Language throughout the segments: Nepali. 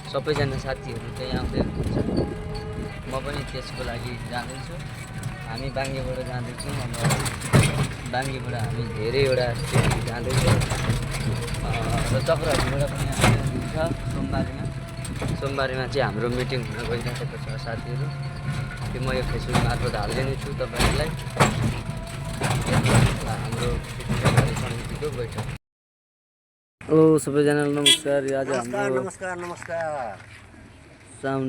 सबैजना साथीहरू चाहिँ आउँदै हुनुहुन्छ। म पनि त्यसको लागि जाँदैछु। हामी बाङ्गेबाट जाँदैछौँ। अब बाङ्गेबाट हामी धेरैवटा स्टेट जाँदैछौँ र चक्रहट्टीबाट पनि आउँदैछ। सोमबारेमा चाहिँ हाम्रो मिटिङ हुन गइरहेको छ साथीहरू। त्यो म यो फेसबुक मार्फत हालिदिने छु तपाईँहरूलाई। हाम्रो समितिको बैठक। हेलो सबैजनालाई नमस्कार। आज हाम्रो नमस्कार साउन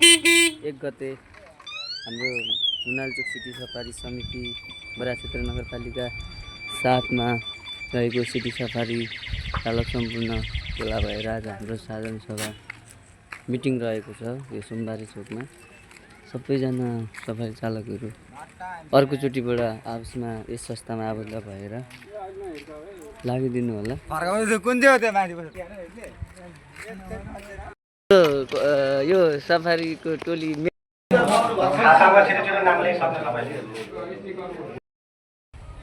1 गते हाम्रो नुनालचोक सिटी सफारी समिति बराक्षेत्र नगरपालिका 7मा रहेको सिटी सफारी चालक सम्पूर्ण भेला भएर आज हाम्रो साधारण सभा मिटिङ रहेको छ यो सोमबारे चोकमा। सबैजना सफारी चालकहरू अर्कोचोटिबाट आपसमा यस संस्थामा आबद्ध भएर लागिदिनु होला। यो सफारीको टोली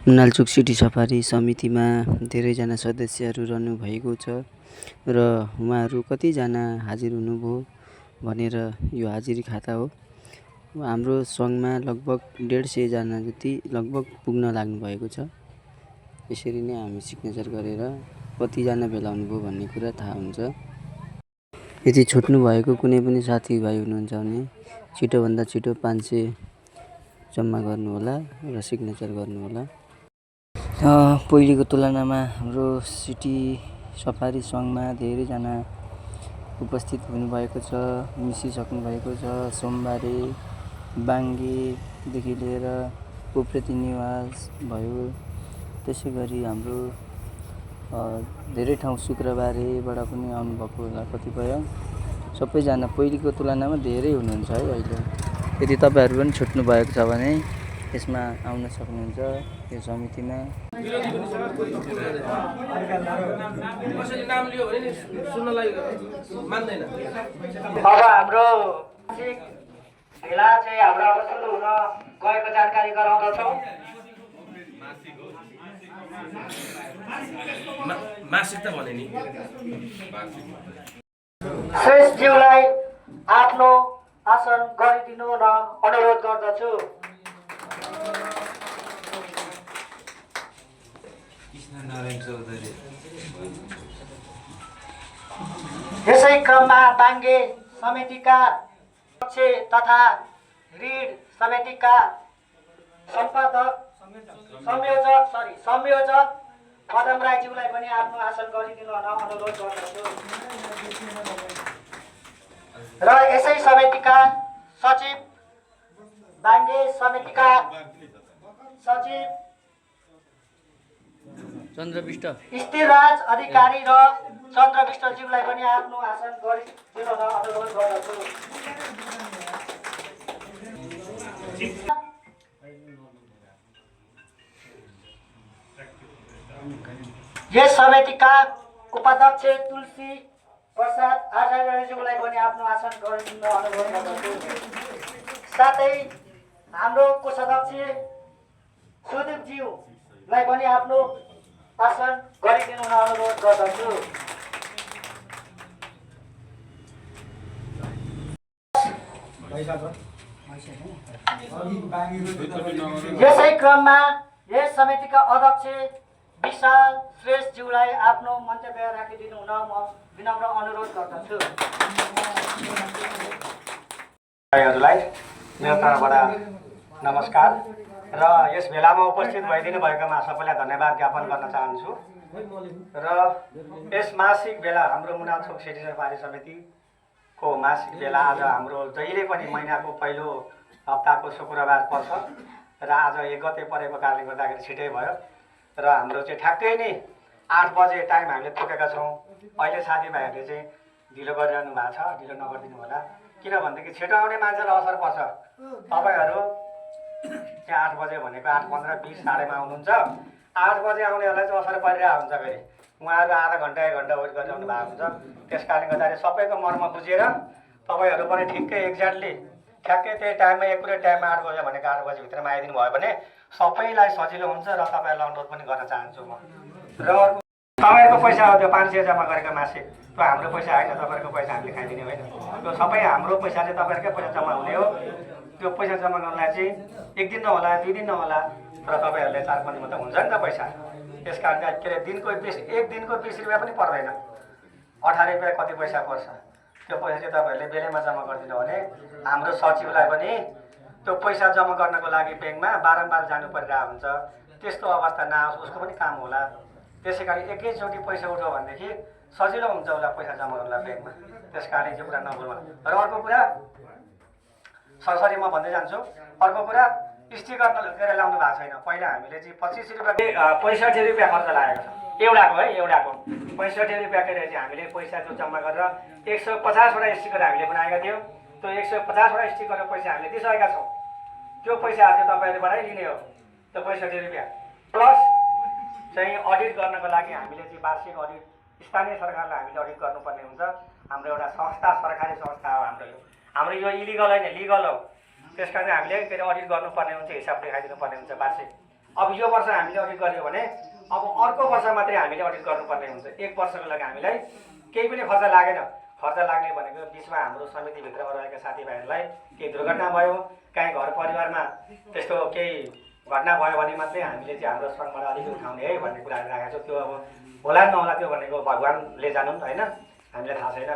नुनालचोक सिटी सफारी समितिमा धेरैजना सदस्यहरू रहनु भएको छ र उहाँहरू कतिजना हाजिर हुनुभयो भनेर यो हाजिरी खाता हो। हाम्रो सङ्घमा लगभग 150 जना जति लगभग पुग्न लाग्नु भएको छ। यसरी नै हामी सिग्नेचर गरेर कतिजना भेला हुनुभयो भन्ने कुरा थाहा हुन्छ। यदि छुट्नु भएको कुनै पनि साथीभाइ हुनुहुन्छ भने छिटोभन्दा छिटो 500 जम्मा गर्नुहोला र सिग्नेचर गर्नुहोला। पहिलेको तुलनामा हाम्रो सिटी सफारी सङ्घमा धेरैजना उपस्थित हुनुभएको छ, मिसिसक्नु भएको छ। सोमबारे बाङ्गेदेखि लिएर उप्रेती निवास भयो, त्यसै गरी हाम्रो धेरै ठाउँ शुक्रबारेबाट पनि आउनुभएको होला कतिपय। सबैजना पहिलेको तुलनामा धेरै हुनुहुन्छ है अहिले। यदि तपाईँहरू पनि छुट्नु भएको छ भने यसमा आउन सक्नुहुन्छ यो समितिमा। अब हाम्रो भेला चाहिँ हाम्रो अब सुरु हुन गएको जानकारी गराउँदछौँ। मासिक त भने नि श्रेष्ठज्यूलाई आफ्नो आसन गरिदिनु र अनुरोध गर्दछु। यसै क्रममा बाङ्गे समितिका अध्यक्ष तथा ऋण समितिका संयोजक पदम राईज्यूलाई पनि आफ्नो आसन गरिदिनु हुन अनुरोध गर्दछु। र यसै समितिका सचिव बाङ्गे समितिका सचिव चन्द्रविष्ट स्थिरराज अधिकारी र चन्द्रविष्टज्यूलाई पनि आफ्नो आसन गरिदिनु हुन अनुरोध गर्दछु। यस समितिका उपाध्यक्ष तुलसी प्रसाद आचार्यज्यूलाई पनि आफ्नो आसन गरिदिनु अनुरोध गर्दछु। साथै हाम्रो कोषाध्यक्ष सुदीपज्यूलाई पनि आफ्नो आसन गरिदिनु हुन अनुरोध गर्दछु। यसै क्रममा यस समितिका अध्यक्ष विशाल श्रेष्ठज्यूलाई आफ्नो मन्तव्य राखिदिनु हुन म विनम्र अनुरोध गर्दछु। हजुरलाई मेरो तर्फबाट नमस्कार र यस भेलामा उपस्थित भइदिनु भएकोमा सबैलाई धन्यवाद ज्ञापन गर्न चाहन्छु। र यस मासिक भेला हाम्रो नुनालचोक सिटी सफारी समितिको मासिक भेला आज हाम्रो जहिले पनि महिनाको पहिलो हप्ताको शुक्रबार पर्छ र आज 1 गते परेको कारणले गर्दाखेरि छिटै भयो र हाम्रो चाहिँ ठ्याक्कै नै 8 बजे टाइम हामीले तोकेका छौँ। अहिले साथीभाइहरूले चाहिँ ढिलो गरिरहनु भएको छ, ढिलो नगरिदिनु होला। किनभनेदेखि छिटो आउने मान्छेलाई असर पर्छ। तपाईँहरू चाहिँ 8 बजे भनेको 8:15, 20 साढेमा आउनुहुन्छ। 8 बजे आउनेहरूलाई चाहिँ असर परिरहेको हुन्छ। फेरि उहाँहरू आधा घन्टा 1 घन्टा वेट गरिरहनु भएको हुन्छ। त्यस कारणले गर्दाखेरि सबैको मर्म बुझेर तपाईँहरू पनि ठिक्कै एक्ज्याक्टली ठ्याक्कै त्यही टाइममा एकुरेट टाइममा 8 बजे भनेको 8 बजीभित्रमा आइदिनु भयो भने सबैलाई सजिलो हुन्छ र तपाईँहरूलाई अनुरोध पनि गर्न चाहन्छु म। र तपाईँहरूको पैसा हो त्यो 500 जम्मा गरेको मासिक, त्यो हाम्रो पैसा होइन, तपाईँहरूको पैसा हामीले खाइदिने होइन। त्यो सबै हाम्रो पैसा चाहिँ तपाईँहरूकै पैसा जम्मा हुने हो। त्यो पैसा जम्मा गर्नलाई चाहिँ 1 दिन नहोला, 2 दिन नहोला, तर तपाईँहरूले 4-5 दिनमा त हुन्छ नि त पैसा। त्यस कारण चाहिँ के अरे एक दिनको 20 रुपियाँ पनि पर्दैन, 18 रुपियाँ कति पैसा पर्छ। त्यो पैसा चाहिँ तपाईँहरूले बेलैमा जम्मा गरिदिनु भने हाम्रो सचिवलाई पनि त्यो पैसा जम्मा गर्नको लागि ब्याङ्कमा बारम्बार जानु परिरहेको हुन्छ। त्यस्तो अवस्था नआओस्, उसको पनि काम होला। त्यसै कारण एकैचोटि पैसा उठ्यो भनेदेखि सजिलो हुन्छ उसलाई पैसा जम्मा गर्नलाई ब्याङ्कमा। त्यस कारण चाहिँ कुरा नभुल्नु। र अर्को कुरा सरसरी म भन्दै जान्छु। अर्को कुरा स्टिकर गरेर लाउनु भएको छैन। पहिला हामीले चाहिँ 25 रुपियाँ 65 रुपियाँ खर्च लागेको छ एउटाको है, एउटाको 65 रुपियाँ गरेर चाहिँ हामीले पैसा जो जम्मा गरेर 150 वटा स्टिकर हामीले बनाएका थियौँ। त्यो 150 वटा स्टिकरको पैसा हामीले दिइसकेका छौँ। त्यो पैसाहरू चाहिँ तपाईँहरूबाटै लिने हो, त्यो 65 रुपियाँ। प्लस चाहिँ अडिट गर्नको लागि हामीले चाहिँ वार्षिक अडिट स्थानीय सरकारलाई हामीले अडिट गर्नुपर्ने हुन्छ। हाम्रो एउटा संस्था, सरकारी संस्था हो हाम्रो यो इलिगल होइन, लिगल हो। त्यस कारण हामीले के अरे अडिट गर्नुपर्ने हुन्छ, हिसाब देखाइदिनु पर्ने हुन्छ वार्षिक। अब यो वर्ष हामीले अडिट गऱ्यो भने अब अर्को वर्ष मात्रै हामीले अडिट गर्नुपर्ने हुन्छ। 1 वर्षको लागि हामीलाई केही पनि खर्च लागेन। खर्च लाग्ने भनेको बिचमा हाम्रो समितिभित्रमा रहेका साथीभाइहरूलाई केही दुर्घटना भयो, काहीँ घर परिवारमा त्यस्तो केही घटना भयो भने मात्रै हामीले चाहिँ हाम्रो सङ्घबाट अलिक उठाउने है भन्ने कुराहरू राखेको छौँ। त्यो अब होला नहोला त्यो भनेको भगवान्ले जानु होइन, हामीलाई थाहा छैन।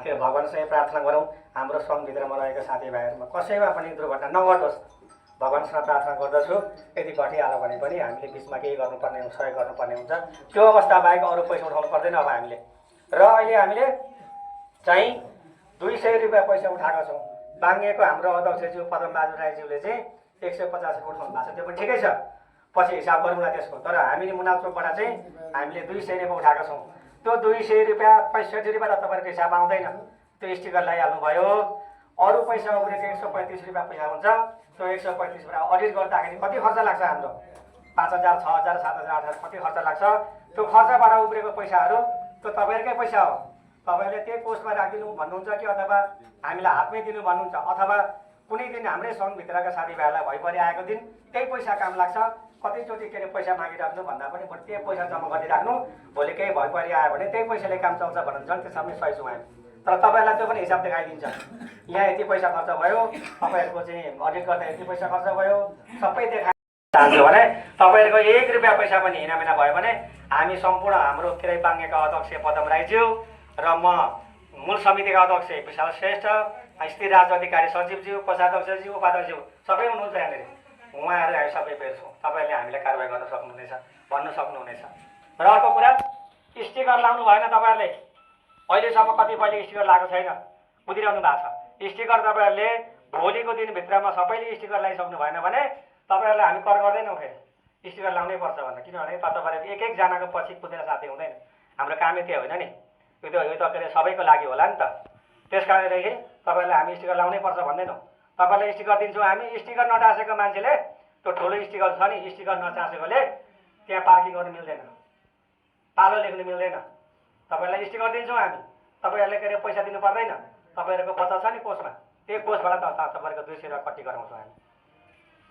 के भगवान्सँग प्रार्थना गरौँ हाम्रो सङ्घभित्रमा रहेका साथीभाइहरूमा कसैमा पनि दुर्घटना नघटोस्, भगवान्सँग प्रार्थना गर्दछु। यदि घटिहाल्यो भने पनि हामीले बिचमा केही गर्नुपर्ने हुन्छ, सहयोग गर्नुपर्ने हुन्छ। त्यो अवस्था बाहेक अरू पैसा उठाउनु पर्दैन अब हामीले। र अहिले हामीले चाहिँ 200 रुपियाँ पैसा उठाएका छौँ। बाङ्गेको हाम्रो अध्यक्षज्यू पदमबहादुर राईज्यूले चाहिँ 150 रुपियाँ उठाउनु भएको छ। त्यो पनि ठिकै छ, पछि हिसाब गरौँला त्यसको। तर हामीले मुनाल चोकबाट चाहिँ हामीले 200 रुपियाँ उठाएका छौँ। त्यो 200 रुपियाँ 65 रुपियाँ त तपाईँहरूको हिसाब आउँदैन। त्यो स्टिकर लगाइहाल्नु भयो। अरू पैसा उब्रेको 135 रुपियाँ पैसा हुन्छ। त्यो 135 रुपियाँ अडिट गर्दाखेरि कति खर्च लाग्छ हाम्रो? 5000, 6000, 7000, 8000 कति खर्च लाग्छ? त्यो खर्चबाट उब्रेको पैसाहरू त्यो तपाईँहरूकै पैसा हो। तपाईँहरूले त्यही पोस्टमा राखिदिनु भन्नुहुन्छ कि अथवा हामीलाई हातमै दिनु भन्नुहुन्छ, अथवा कुनै दिन हाम्रै सङ्घभित्रका साथीभाइहरूलाई भइपरि आएको दिन त्यही पैसा काम लाग्छ। कतिचोटि के अरे पैसा मागिराख्नु भन्दा पनि त्यही पैसा जम्मा गरिराख्नु, भोलि केही भइपरि आयो भने त्यही पैसाले काम चल्छ भन्नु झन् त्यसमा पनि सही छौँ हामी। तर तपाईँहरूलाई त्यो पनि हिसाब देखाइदिन्छ। यहाँ यति पैसा खर्च भयो, तपाईँहरूको चाहिँ अडिट गर्दा यति पैसा खर्च भयो, सबै देखाइ चाहन्छु भने तपाईँहरूको 1 रुपियाँ पैसा पनि हिनामिना भयो भने हामी सम्पूर्ण हाम्रो के अरे बाङ्गेका अध्यक्ष पदम राईज्यू र म मूल समितिका अध्यक्ष विशाल श्रेष्ठ, स्थिर राज अधिकारी सचिवज्यू, कोषाध्यक्षज्यू, उपाध्यक्षज्यू सबै हुनुहुन्छ यहाँनिर। उहाँहरू हामी सबै भेट्छौँ। तपाईँहरूले हामीलाई कारवाही गर्न सक्नुहुनेछ, भन्नु सक्नुहुनेछ। र अर्को कुरा स्टिकर लाउनु भएन तपाईँहरूले। अहिलेसम्म कतिपयले स्टिकर लगाएको छैन, बुझिरहनु भएको छ। स्टिकर तपाईँहरूले भोलिको दिनभित्रमा सबैले स्टिकर लगाइसक्नु भएन भने तपाईँहरूलाई हामी कर गर्दैनौँ। फेरि स्टिकर लाउनै पर्छ भनेर, किनभने तपाईँहरू एक एकजनाको पछि कुदेर साथी हुँदैन। हाम्रो कामै त्यो होइन नि, यो त के अरे सबैको लागि होला नि त। त्यस कारणदेखि तपाईँहरूलाई हामी स्टिकर लाउनै पर्छ भन्दैनौँ। तपाईँलाई स्टिकर दिन्छौँ हामी। स्टिकर नटाँसेको मान्छेले, त्यो ठुलो स्टिकर छ नि, स्टिकर नचासेकोले त्यहाँ पार्किङ गर्नु मिल्दैन, पालो लेख्नु मिल्दैन। तपाईँलाई स्टिकर दिन्छौँ हामी, तपाईँहरूले के अरे पैसा दिनु पर्दैन। तपाईँहरूको बचत छ नि कोषमा, त्यही कोषबाट तपाईँहरूको 200 रुपियाँ कट्टी गराउँछौँ हामी।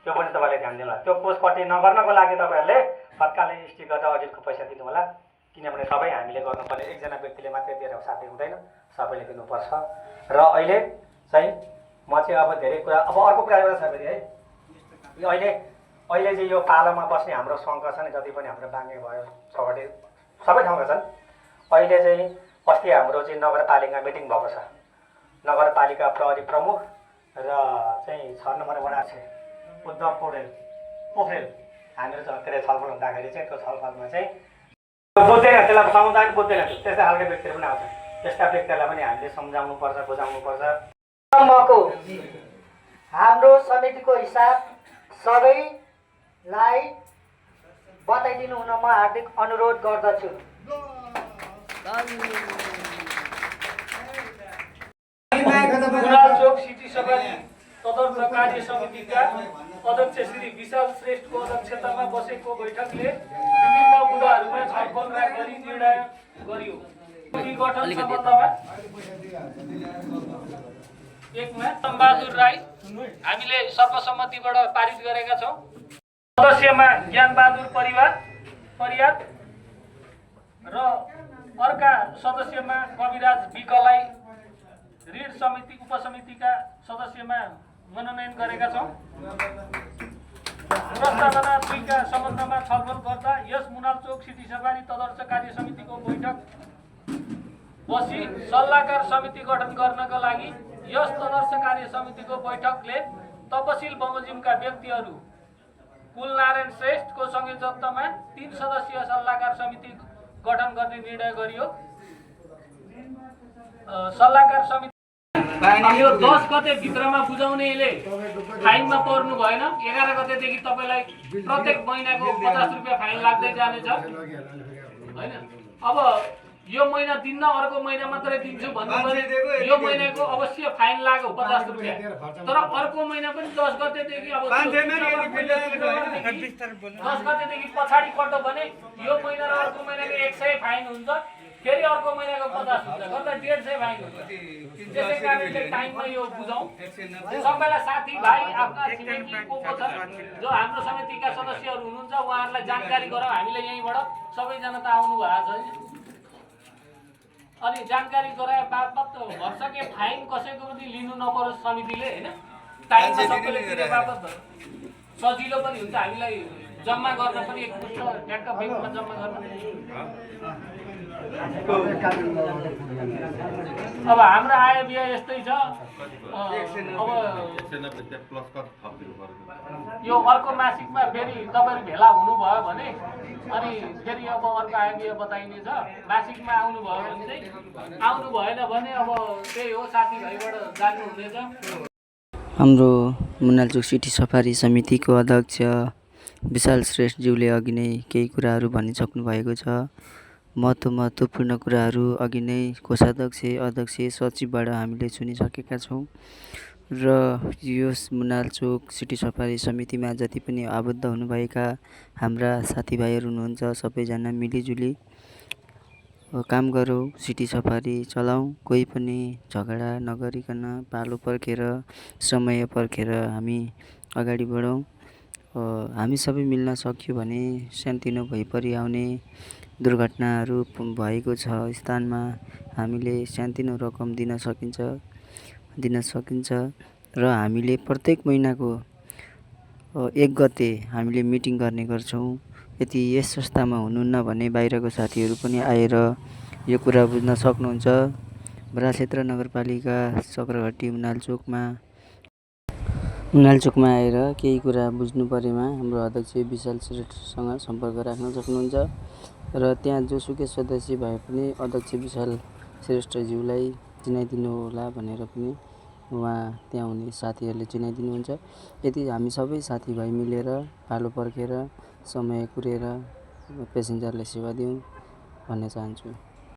त्यो पनि तपाईँले ध्यान दिनु होला। त्यो कोष कट्टी नगर्नको लागि तपाईँहरूले तत्कालै स्टिकर र अडिटको पैसा दिनु होला। किनभने सबै हामीले गर्नुपर्ने, एकजना व्यक्तिले मात्रै दिएर साथी हुँदैन, सबैले दिनुपर्छ। र अहिले चाहिँ म चाहिँ अब धेरै कुरा, अब अर्को कुरा एउटा छ फेरि है, अहिले चाहिँ यो पालोमा बस्ने हाम्रो सङ्घका छन्, जति पनि हाम्रो बाङ्गे भयो, छवटे सबै ठाउँका छन्। अहिले चाहिँ अस्ति हाम्रो चाहिँ नगरपालिका मिटिङ भएको छ। नगरपालिका प्रहरी प्रमुख र चाहिँ 6 नम्बर वडा छ उद्धव पोखरेल हामीहरू के अरे छलफल हुँदाखेरि चाहिँ त्यो छलफलमा चाहिँ बुझ्दैन, त्यसलाई समुदाय बुझ्दैन, त्यस्तै खालको व्यक्तिहरू पनि आउँछन्। त्यस्ता व्यक्तिहरूलाई पनि हामीले सम्झाउनुपर्छ, बुझाउनुपर्छ। हाम्रो समितिको हिसाब सबैलाई बताइदिनु हुन म हार्दिक अनुरोध गर्दछु। मुनाल चोक सिटी सफारी तदर्थ कार्य समितिका अध्यक्ष श्री विशाल श्रेष्ठको अध्यक्षतामा बसेको बैठकले विभिन्न मुद्दाहरूमा छलफल गरी निर्णय गरियो। गठन सम्बन्धमा 1 मा बहादुर राई हामीले सर्वसम्मतिबाट पारित गरेका छौँ। सदस्यमा ज्ञानबहादुर परियार, र अर्का सदस्यमा कविराज विकलाई ऋण समिति उपसमितिका सदस्यमा मनोनयन गरेका छौँ। प्रस्तावना 2 का सम्बन्धमा छलफल गर्दा यस मुनालचोक सिटी सफारी तदर्थ कार्य समितिको बैठक बसी सल्लाहकार समिति गठन गर्नका लागि यस तदर्थ कार्य समितिको बैठकले तपसिल बमोजिमका व्यक्तिहरू कुलनारायण श्रेष्ठको संयोजकत्वमा 3 सदस्यीय सल्लाहकार समिति गठन गर्ने निर्णय गरियो। सल्लाहकार समिति यो 10 गते भित्रमा बुझाउनेले फाइनमा पर्नु भएन। 11 गतेदेखि तपाईलाई प्रत्येक महिनाको 50 रुपैयाँ फाइन लाग्दै जानेछ हैन। अब यो महिना दिन्न, अर्को महिना मात्रै दिन्छु भन्नु भने यो महिनाको अवश्य फाइन लाग्यो 50 रुपैयाँ। तर अर्को महिना पनि 10 गतेदेखि अब 10 गतेदेखि पछाडि कट्यो भने यो महिना र अर्को महिनाको 100 फाइन हुन्छ, फेरि अर्को महिनाको 50 हुन्छ, गर्दा 150 फाइन हुन्छ। त्यसै कारणले टाइममा यो बुझौँ। सबैलाई साथीभाइ आफ्ना छिमेकी को छ जो हाम्रो समितिका सदस्यहरू हुनुहुन्छ उहाँहरूलाई जानकारी गराउँ। हामीले यहीँबाट सबैजना त आउनु भएको छैन। अनि जानकारी गराए बापत भर्सके फाइन कसैको पनि लिनु नपरोस् समितिले हैन। टाइममा सबैले तिरे बापत सजिलो पनि हुन्छ हामीलाई जम्मा गर्न पनि एक पुस्त ट्याक्क ब्याङ्कमा जम्मा गर्न। अब हाम्रो आय व्यय यस्तै छ। अब यो अर्को मासिकमा फेरि तपाईहरु भेला हुनुभयो भने अनि फेरि अब अर्को आय व्यय बताइनेछ। मासिकमा आउनुभयो भने चाहिँ आउनु भएन भने अब त्यही हो, साथीभाइबाट जान्नु हुनेछ। हाम्रो मुनालचोक सिटी सफारी समितिको अध्यक्ष विशाल श्रेष्ठज्यूले अघि नै केही कुराहरू भनिसक्नु भएको छ। महत्त्वपूर्ण कुराहरू अघि नै कोषाध्यक्ष, अध्यक्ष, सचिवबाट हामीले सुनिसकेका छौँ। र यस मुनालचोक सिटी सफारी समितिमा जति पनि आबद्ध हुनुभएका हाम्रा साथीभाइहरू हुनुहुन्छ सबैजना मिलिजुली काम गरौँ, सिटी सफारी चलाउँ। कोही पनि झगडा नगरिकन पालो पर्खेर समय पर्खेर हामी अगाडि बढौँ। हामी सबै मिल्न सक्यो भने सानोतिनो भइपरि आउने दुर्घटनाहरू भएको छ स्थानमा हामीले सानोतिनो रकम दिन सकिन्छ र हामीले प्रत्येक महिनाको 1 गते हामीले मिटिङ गर्ने गर्छौँ। यदि यस संस्थामा हुनुहुन्न भने बाहिरको साथीहरू पनि आएर यो कुरा बुझ्न सक्नुहुन्छ। बराक्षेत्र नगरपालिका चक्रघट्टी मुनालचोकमा आएर केही कुरा बुझ्नु परेमा हाम्रो अध्यक्ष विशाल श्रेष्ठसँग सम्पर्क राख्न सक्नुहुन्छ। र त्यहाँ जोसुकै सदस्य भए पनि अध्यक्ष विशाल श्रेष्ठज्यूलाई चिनाइदिनु होला भनेर पनि उहाँ त्यहाँ हुने साथीहरूले चिनाइदिनुहुन्छ। यदि हामी सबै साथीभाइ मिलेर पालो पर्खेर समय कुरेर पेसेन्जरलाई सेवा दिउँ भन्ने चाहन्छु।